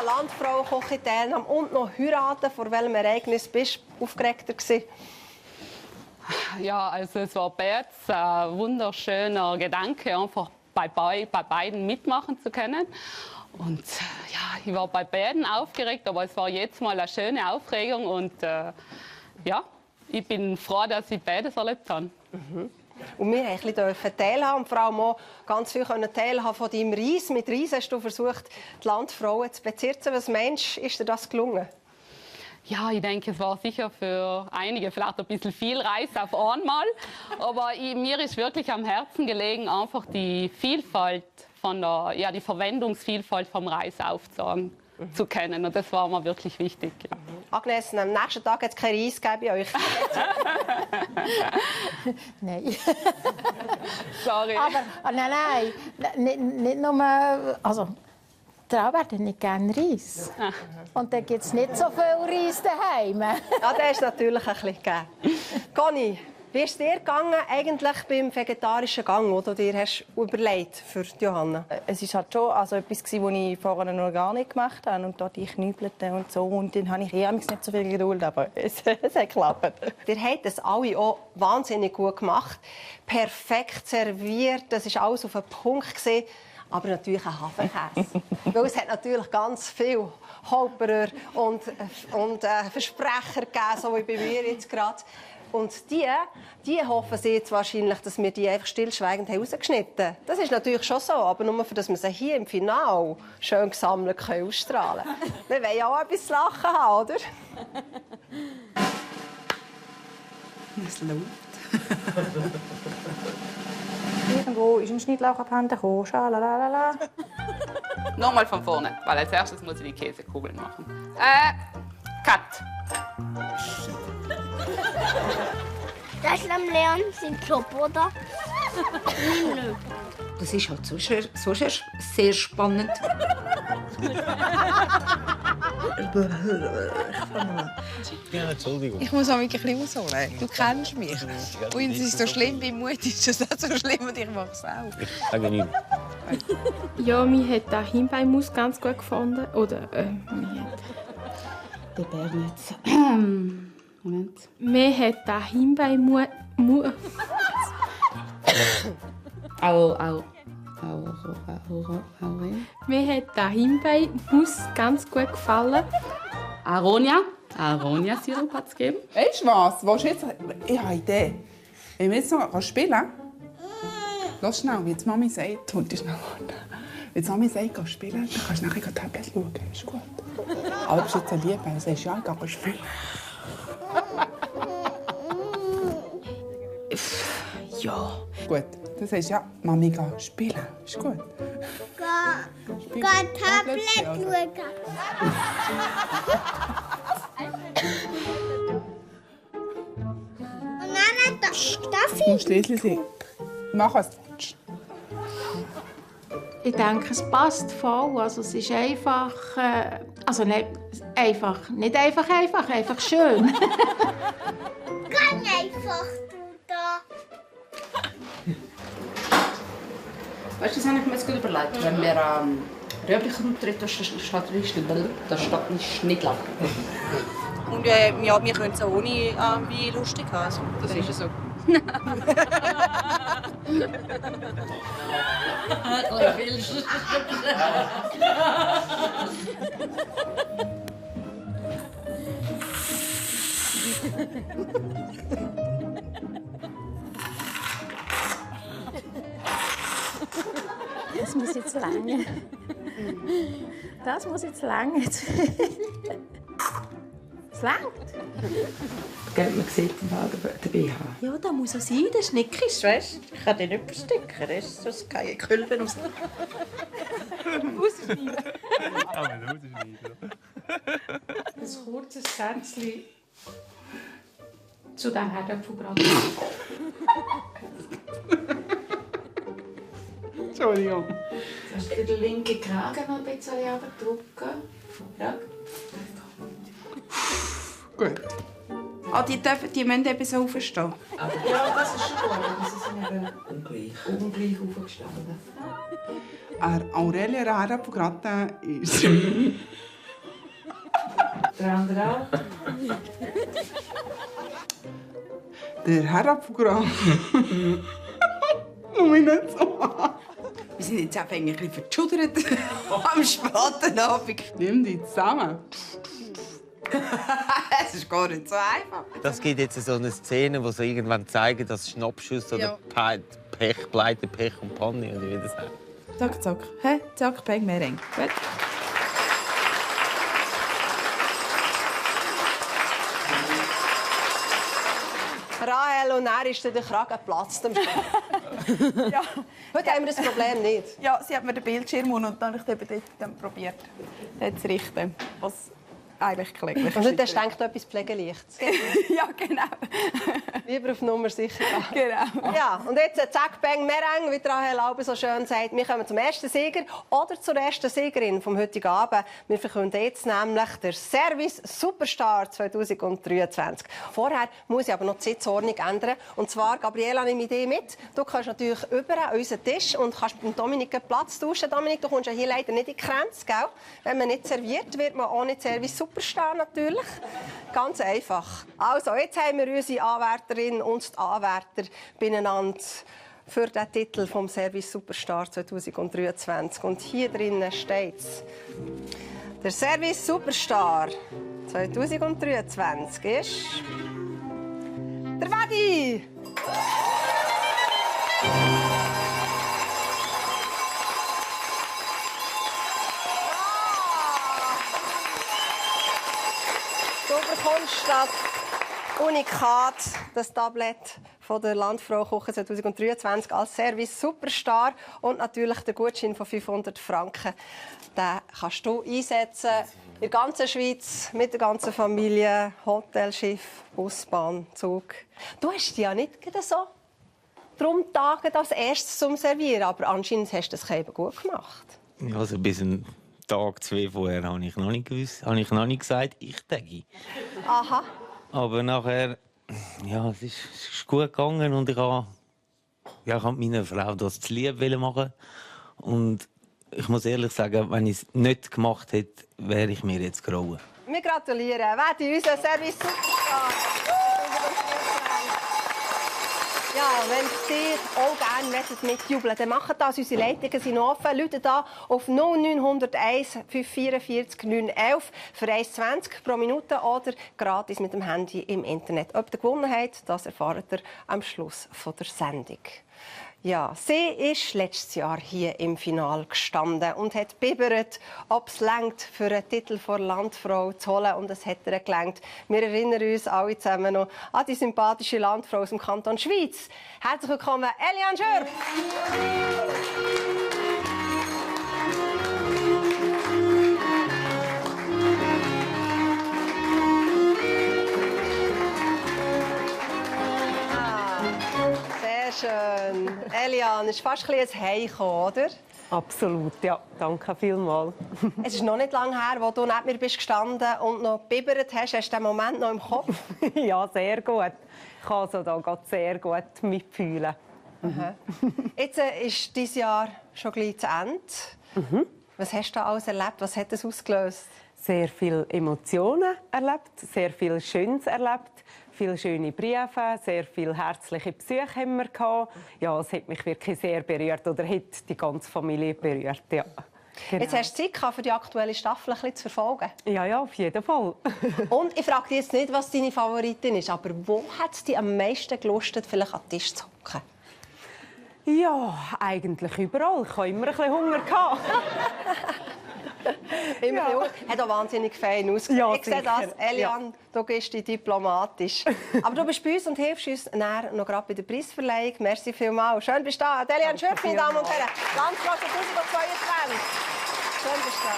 Speaker 5: Landfrau, Kochiteilnahme und noch heiraten. Vor welchem Ereignis bist du aufgeregter gewesen?
Speaker 6: Ja, also es war jetzt ein wunderschöner Gedanke, einfach bei beiden mitmachen zu können. Und ja, ich war bei beiden aufgeregt, aber es war jetzt mal eine schöne Aufregung und ja, ich bin froh, dass ich beides erlebt habe.
Speaker 5: Mhm. Und wir durften ein bisschen teilhaben und vor allem auch ganz viel teilhaben von deinem Reis. Mit Reis hast du versucht, die Landfrauen zu bezirzen. Was meinst du, ist dir das gelungen?
Speaker 6: Ja, ich denke, es war sicher für einige vielleicht ein bisschen viel Reis auf einmal. Aber mir ist wirklich am Herzen gelegen, einfach die Vielfalt die Verwendungsvielfalt vom Reis aufzeigen zu kennen. Und das war mir wirklich wichtig. Ja.
Speaker 5: Agnes, am nächsten Tag hat es kein Reis bei euch.
Speaker 14: Nein.
Speaker 6: Sorry.
Speaker 14: Aber nein. Nicht nur... Also, der Albert hat nicht gerne Reis. Und dann gibt es nicht so viel Reis daheim.
Speaker 5: Ja, der ist natürlich ein bisschen gegeben. Conny, wie ist es dir gegangen eigentlich beim vegetarischen Gang, den du dir hast überlegt für Johanna?
Speaker 9: Es war halt schon etwas, was ich vorher noch gar nicht gemacht habe. Und dort ich knübelte und so. Und dann habe ich nicht so viel Geduld, aber es hat geklappt.
Speaker 5: Ihr habt es alle auch wahnsinnig gut gemacht. Perfekt serviert, das war alles auf den Punkt. Aber natürlich ein Hafenkäse. Weil es hat natürlich ganz viel Holperer und Versprecher gegeben, so wie bei mir jetzt gerade. Und die hoffen sie jetzt wahrscheinlich, dass wir die einfach stillschweigend rausgeschnitten haben. Das ist natürlich schon so, aber nur, dass wir sie hier im Finale schön gesammelt ausstrahlen können. Wir wollen ja auch etwas zu lachen haben, oder?
Speaker 9: Es läuft. Irgendwo ist ein Schnittlauch abhanden gekommen. Schalalala.
Speaker 6: Nochmal von vorne, weil als erstes muss ich die Käsekugeln machen. Cut.
Speaker 1: Das ist am Lernen sind Job, oder? Nö.
Speaker 12: Das ist halt so sehr spannend.
Speaker 2: Ja, Entschuldigung.
Speaker 3: Ich muss auch ein bisschen ausholen. Du kennst mich. Und es ist so schlimm, bei Mut ist es auch so schlimm und ich mache es auch.
Speaker 2: Ich sage nichts.
Speaker 10: Ja, mir hat der Himbeermus ganz gut gefunden. Oder,
Speaker 12: Der Bernitz. Moment.
Speaker 10: Mir hat der Himbeermus... Mir hat der Himbeermus ganz gut gefallen.
Speaker 6: Aronia-Sirup hat es gegeben.
Speaker 21: Weißt du was? Willst du jetzt... Ich habe eine Idee. Wenn wir jetzt noch spielen... Lass schnell, wie jetzt Mami sagt... Wenn jetzt Mami sagt, geh spielen, dann kannst du nachher Tablet schauen. Ist gut. Aber du bist jetzt ein Liebe, du sagst, ja, ich gehe spielen.
Speaker 3: Ja.
Speaker 21: Gut, du sagst, ja, Mami, geh spielen. Ist gut.
Speaker 1: Geh Tablet schauen. Und dann darf ich...
Speaker 21: Du musst Liedchen singen. Mach was du willst.
Speaker 14: Ich denke, es passt voll. Also, es ist einfach... nicht einfach schön.
Speaker 1: Ganz einfach, du da.
Speaker 12: Weißt du, das habe ich mir jetzt gut überlegt. Wenn wir Röblichkraut drin da steht nicht Schnittlauch.
Speaker 9: Und wir können es auch ohne wie lustig haben. Also,
Speaker 12: Das ist ja so.
Speaker 14: Das muss jetzt lange. Das muss jetzt lange. Es langt.
Speaker 12: Man sieht den BH.
Speaker 9: Ja, da muss er sein, der Schnick ist, weißt du? Ich kann den nicht verstecken, das ist keine Kölben aus.
Speaker 21: Rausschneiden.
Speaker 14: Ein kurzes Sätzchen zu diesem Herdöpfelgratin.
Speaker 21: Entschuldigung.
Speaker 14: Kannst du den linken Kragen noch ein bisschen runterdrücken? Ja.
Speaker 21: Gut.
Speaker 3: Die müssen eben so aufstehen.
Speaker 14: Ja, das ist schon gut. Sie sind eben ungleich aufgestanden.
Speaker 21: Aurelia Herdöpfelgratin ist...
Speaker 14: Der andere auch.
Speaker 21: Der Herdöpfelgratin... Nur nicht so.
Speaker 3: Wir sind jetzt einfach ein bisschen verschudert am späten Abend.
Speaker 21: Nimm die zusammen.
Speaker 3: Es ist gar nicht so einfach.
Speaker 2: Das gibt jetzt so eine Szene, wo sie irgendwann zeigen, dass Schnappschuss oder Pech, Pleite, Pech und Panne, oder wie das heißt.
Speaker 3: Zack, zack. Hä? Zack, bang, Mering. Gut.
Speaker 5: Rahel, und er ist der Kragen geplatzt.
Speaker 22: Ja.
Speaker 5: Heute haben wir das Problem nicht.
Speaker 22: Ja, sie hat mir den Bildschirm und dann habe ich eben dort probiert, dort zu richten, was eigentlich kläglich ist.
Speaker 5: Und nicht, hast du gedacht, etwas Pflegeleichtes.
Speaker 22: Ja, genau.
Speaker 5: Lieber auf Nummer sicher.
Speaker 22: Genau.
Speaker 5: Ja, und jetzt zack, bang, mereng, wie Rahel Albe so schön sagt. Wir kommen zum ersten Sieger oder zur ersten Siegerin vom heutigen Abend. Wir verkünden jetzt nämlich der Service Superstar 2023. Vorher muss ich aber noch die Sitzordnung ändern. Und zwar, Gabriela, nehme ich dich mit. Du kannst natürlich über an unseren Tisch und kannst mit Dominik Platz tauschen. Dominik, du kommst ja hier leider nicht in die Grenze, gell? Wenn man nicht serviert, wird man auch nicht Service Superstar natürlich. Ganz einfach. Also, jetzt haben wir unsere Anwärterin und die Anwärter beieinander für den Titel vom Service Superstar 2023. Und hier drinnen steht es. Der Service Superstar 2023 ist der Wadi. Du bekommst das Unikat, das Tablet von der Landfrau Küche 2023 als Service Superstar und natürlich der Gutschein von 500 Franken. Den kannst du einsetzen in der ganzen Schweiz, mit der ganzen Familie, Hotel, Schiff, Busbahn, Zug. Du hast dich ja nicht so darum Tage als erstes zum Servieren, aber anscheinend hast du das eben gut gemacht.
Speaker 2: Ja, also bis ein Tag, 2 vorher habe ich noch nicht gewusst, habe ich noch nicht gesagt, ich denke.
Speaker 5: Aha.
Speaker 2: Aber nachher, ja, es ist gut gegangen und ich habe meiner Frau das zu lieb machen. Und ich muss ehrlich sagen, wenn ich es nicht gemacht hätte, wäre ich mir jetzt grauen.
Speaker 5: Wir gratulieren. Wadi, unser Service Superstar. Ja, wenn Sie auch gerne mitjubeln, dann machen das. Unsere Leitungen sind offen. Leute da auf 0901 544 911 für 1,20 pro Minute oder gratis mit dem Handy im Internet. Ob ihr gewonnen habt, das erfahrt ihr am Schluss der Sendung. Ja, sie ist letztes Jahr hier im Finale gestanden und hat bibbert, ob es reicht, für einen Titel vor Landfrau zu holen. Und es hat ihr gelangt. Wir erinnern uns alle zusammen noch an die sympathische Landfrau aus dem Kanton Schwyz. Herzlich willkommen, Eliane Schürch! Schön. Eliane, es ist fast ein Heimkommen, oder?
Speaker 11: Absolut, ja. Danke vielmals.
Speaker 5: Es ist noch nicht lange her, wo du neben mir bist gestanden und noch gebibbert hast. Hast du den Moment noch im Kopf?
Speaker 11: Ja, sehr gut. Ich kann also da sehr gut mitfühlen.
Speaker 5: Jetzt ist dieses Jahr schon gleich zu Ende. Was hast du alles erlebt? Was hat es ausgelöst?
Speaker 11: Sehr viele Emotionen erlebt, sehr viel Schönes erlebt. Viele schöne Briefe, sehr viele herzliche Besuche haben wir gehabt. Ja, es hat mich wirklich sehr berührt oder hat die ganze Familie berührt. Ja. Genau.
Speaker 5: Jetzt hast du Zeit gehabt, für die aktuelle Staffel ein bisschen zu verfolgen.
Speaker 11: Ja, auf jeden Fall.
Speaker 5: Und ich frage dich jetzt nicht, was deine Favoritin ist, aber wo hat es dich am meisten gelustet, vielleicht an den Tisch zu hocken?
Speaker 11: Ja, eigentlich überall. Ich hatte immer ein bisschen Hunger.
Speaker 5: Immer ja. Hat auch wahnsinnig fein ausgesehen. Ja, ich sehe das, Eliane, ja. Du gehst diplomatisch. Aber du bist bei uns und hilfst uns noch gerade bei der Preisverleihung. Merci vielmals. Schön bist du da. Eliane Schürch, meine Damen und Herren. Landfrau 2022. Schön bist du da.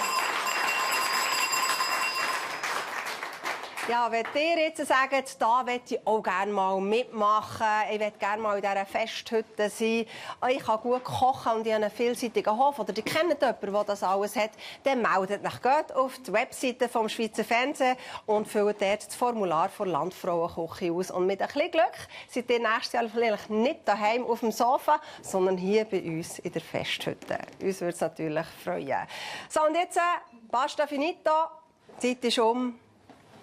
Speaker 5: Ja, wenn ihr jetzt sagt, da möchte ich auch gerne mal mitmachen, ich möchte gerne mal in dieser Festhütte sein, ich kann gut kochen und ich habe einen vielseitigen Hof, oder ihr kennt jemanden, der das alles hat, dann meldet euch, geht auf die Webseite vom Schweizer Fernsehen und füllt dort das Formular für Landfrauenküche aus. Und mit ein bisschen Glück seid ihr nächstes Jahr vielleicht nicht daheim auf dem Sofa, sondern hier bei uns in der Festhütte. Uns würde es natürlich freuen. So, und jetzt basta finito, die Zeit ist um.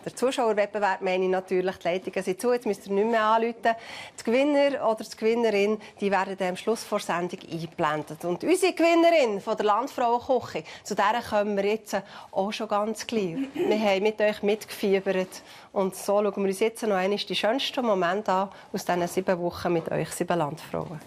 Speaker 5: Der Zuschauerwettbewerb meine ich natürlich, die Leitungen sind zu, jetzt müsst ihr nicht mehr anrufen. Die Gewinner oder die Gewinnerin, die werden am Schluss vor Sendung eingeblendet. Und unsere Gewinnerin von der Landfrauenküche, zu der kommen wir jetzt auch schon ganz gleich. Wir haben mit euch mitgefiebert und so schauen wir uns jetzt noch einmal die schönsten Momente an aus diesen 7 Wochen mit euch 7 Landfrauen.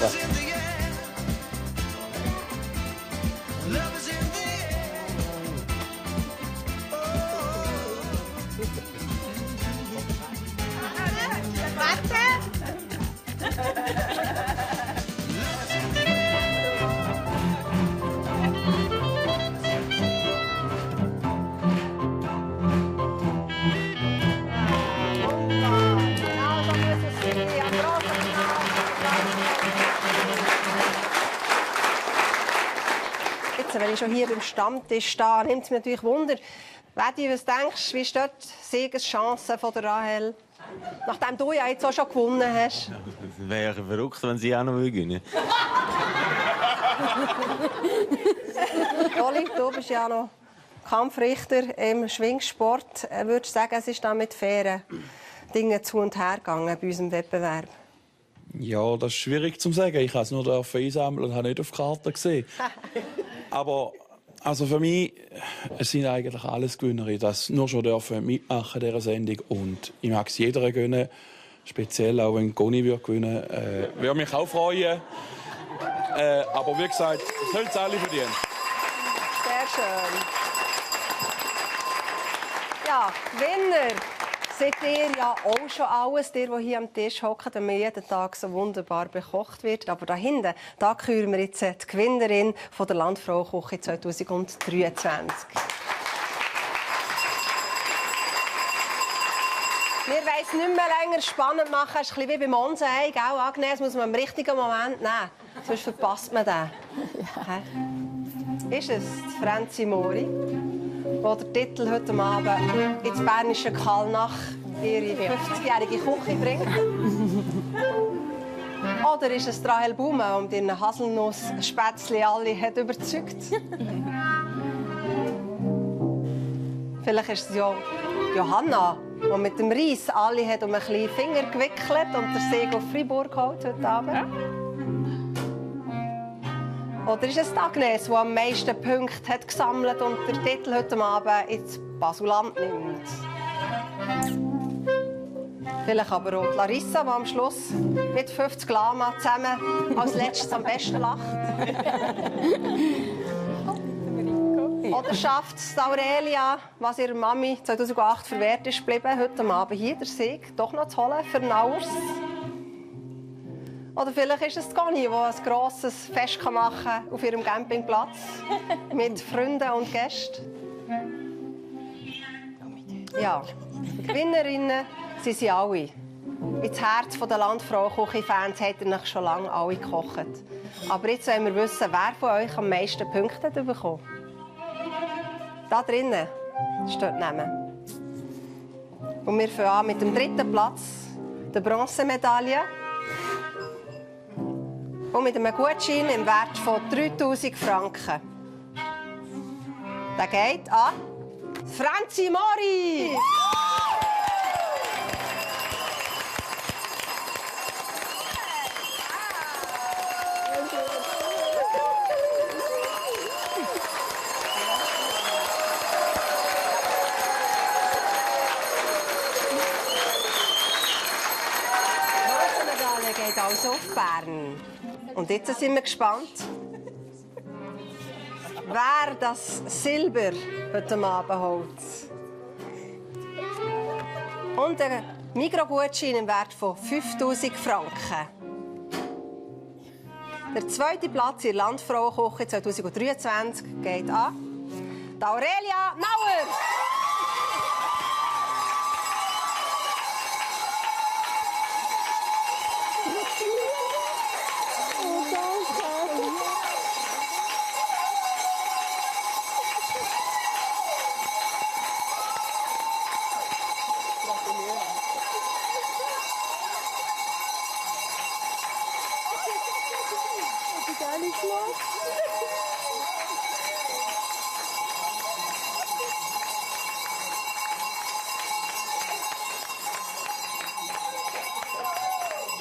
Speaker 13: Danke.
Speaker 5: Jetzt, wenn ich schon hier beim Stammtisch stehe, nimmt es mich natürlich Wunder. Wedi, was denkst du, wie ist dort die Siegeschance von der Rahel? Nachdem du ja jetzt auch schon gewonnen hast.
Speaker 2: Es wäre ja verrückt, wenn sie auch noch gewinnen.
Speaker 5: Oli, du bist ja noch Kampfrichter im Schwingsport. Würdest du sagen, es ist da mit fairen Dingen zu und her gegangen bei unserem Wettbewerb?
Speaker 13: Ja, das ist schwierig zu sagen. Ich durfte es nur einsammeln und habe nicht auf die Karte gesehen. Aber also für mich es sind eigentlich alles Gewinner, dass nur schon mitmachen in dieser Sendung. Und ich mag es jeder gönnen, speziell auch wenn Conny gewinnen würde. Würde mich auch freuen. Aber wie gesagt, es sollen es alle verdienen.
Speaker 5: Sehr schön. Ja, Gewinner seid ihr ja auch schon alles, ihr, die hier am Tisch hocken, wenn man jeden Tag so wunderbar bekocht wird. Aber da hinten, da küren wir jetzt die Gewinnerin von der Landfrauenküche 2023. Wir wollen es nicht mehr länger spannend machen. Es ist ein bisschen wie beim Onsei, gell, Agnes? Das muss man im richtigen Moment nehmen. Sonst verpasst man den. Ja. Ist es die Franzi Mori, die den Titel heute Abend ins bernische Kallnach ihre 50-jährige Küche bringt? Oder ist es Rahel Baume, um ihren Haselnuss-Spätzli alle hat überzeugt? Vielleicht ist es ja Johanna, die mit dem Reis alle hat um einen kleinen Finger gewickelt und den Segen auf Freiburg geholt heute Abend. Ja. Oder ist es Agnes, die am meisten Punkte hat gesammelt und den Titel heute Abend ins Basuland nimmt? Vielleicht aber auch Larissa, die am Schluss mit 50 Lama zusammen als letztes am besten lacht. Oder schafft es Aurelia, was ihrer Mami 2008 verwehrt ist geblieben, heute Abend hier der Sieg doch noch zu holen für Nauers? Oder vielleicht ist es Conny, die ein grosses Fest machen kann auf ihrem Campingplatz mit Freunden und Gästen. Ja, die Gewinnerinnen sind sie alle. Ins Herz der Landfrauenküche-Fans hat ihr noch schon lange alle gekocht. Aber jetzt wollen wir wissen, wer von euch am meisten Punkte hat bekommen. Da drinnen steht der Name. Und wir fangen an mit dem 3. Platz, der Bronzemedaille. Und mit einem Gutschein im Wert von 3000 Franken. Der geht an Franzi Mori! Die Medaille geht also auf Bern. Und jetzt sind wir gespannt, wer das Silber heute Abend holt. Und ein Mikrogutschein im Wert von 5000 Franken. Der 2. Platz in der Landfrauenküche 2023 geht an Aurelia Nauer.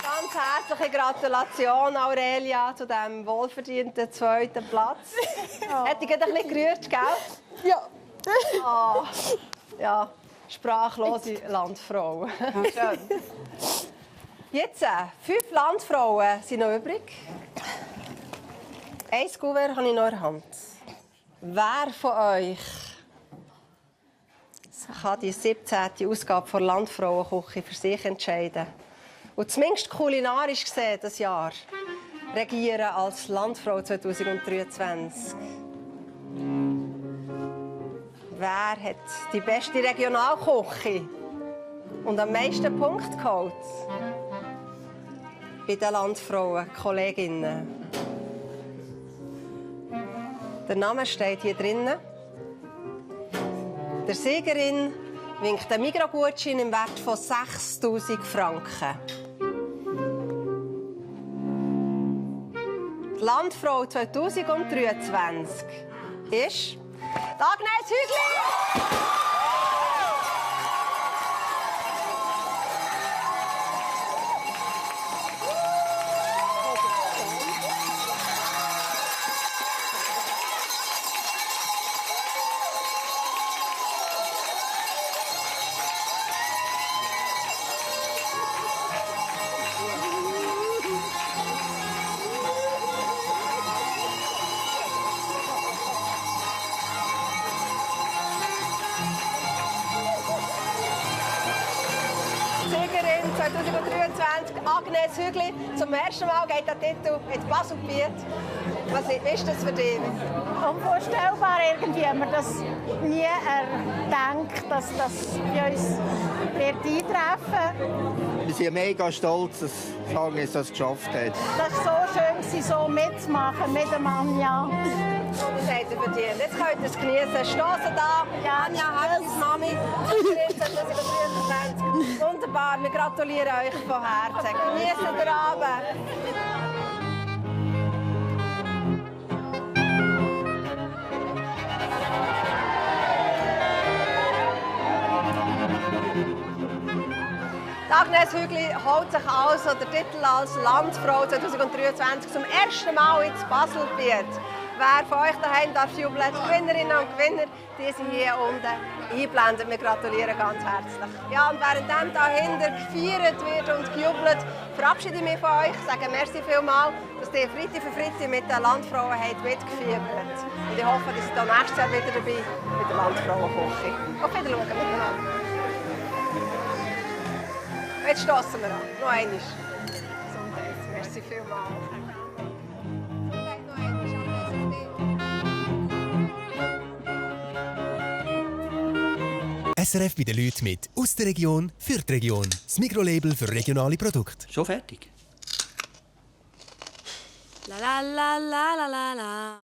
Speaker 5: Ganz herzliche Gratulation, Aurelia, zu diesem wohlverdienten 2. Platz. Oh. Hat dich ein bisschen gerührt, gell? Ja. Oh. Ja, sprachlose Landfrau. Schön. Jetzt 5 Landfrauen sind noch übrig. Ein Kuvert habe ich noch in der Hand. Wer von euch kann die 17. Ausgabe der Landfrauenküche für sich entscheiden? Und zumindest kulinarisch gesehen das Jahr regieren als Landfrau 2023. Wer hat die beste Regionalküche und am meisten Punkte geholt? Bei den Landfrauen, Kolleginnen. Der Name steht hier drinnen. Der Siegerin winkt einen Migros-Gutschein im Wert von 6'000 Franken. Die Landfrau 2023 ist Agnes Hügli! Siegerin 2023, Agnes Hügli. Zum ersten Mal geht der Titel ins Baselbiet. Was ist das für dich?
Speaker 14: Unvorstellbar irgendwie. Man das nie denkt, dass das bei uns wird eintreffen.
Speaker 17: Wir sind mega stolz, dass Agnes das geschafft hat.
Speaker 14: Das war so schön, sie so mitzumachen mit dem Anja.
Speaker 5: Das habt ihr verdient. Jetzt könnt ihr es genießen. Stossen da. Ja, Anja, Agnes, Mami. Siegerin 2023. Wunderbar. Wir gratulieren euch von Herzen. Genießen den Abend. Agnes Hügli holt sich also den Titel als Landfrau 2023 zum ersten Mal ins Baselbiet. Wer von euch daheim darf jubeln, die Gewinnerinnen und Gewinner, die sind hier unten eingeblendet. Wir gratulieren ganz herzlich. Ja, und während dahinter gefeiert wird und gejubelt, verabschiede ich mich von euch. Ich sage merci vielmals, dass ihr Fritti für Fritti mit den Landfrauen mitgefiebert. Und ich hoffe, dass ihr nächstes Jahr wieder dabei mit der Landfrauenküche. Auf Wiedersehen miteinander. Jetzt stossen wir an. Noch einmal. Gesundheit. Merci vielmals.
Speaker 16: SRF bei den Leuten mit «Aus der Region für die Region». Das Mikrolabel für regionale Produkte.
Speaker 18: Schon fertig?
Speaker 1: La la la la la la.